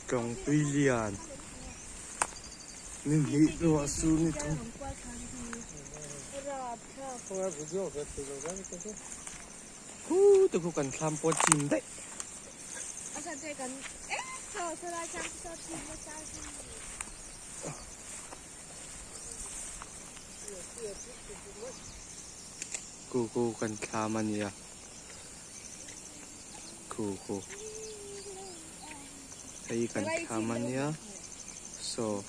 Tlawng tui lian ni hnih ruah sur ni thum. Khu te khu kan thlam pawh chim daih. Khu khu kan thlam a nia khu khu. Hei kan thlam a nia saw.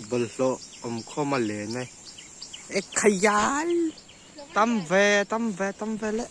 Bawlhhlawh awm khawm a len e e khayal tam ve tam ve tam ve le.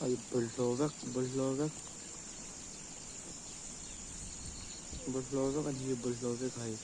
Ai bawlhhlawh vek bawlhhlawh vek bawlhhlawh vek a ni bawlhhlawh vek a hei.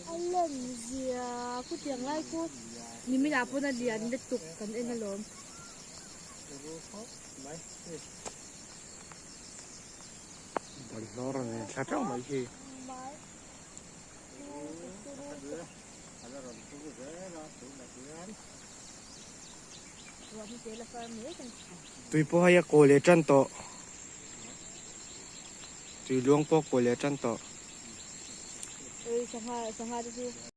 A lan zia khutiang lai khu nimin ah pawn a lian lutuk kan en alawm. Bawlhhlawh rawn in thla teuh mai hi. Tui pawh hei a kaw leh tan tawh. Tui luang pawh a kaw leh tan tawh.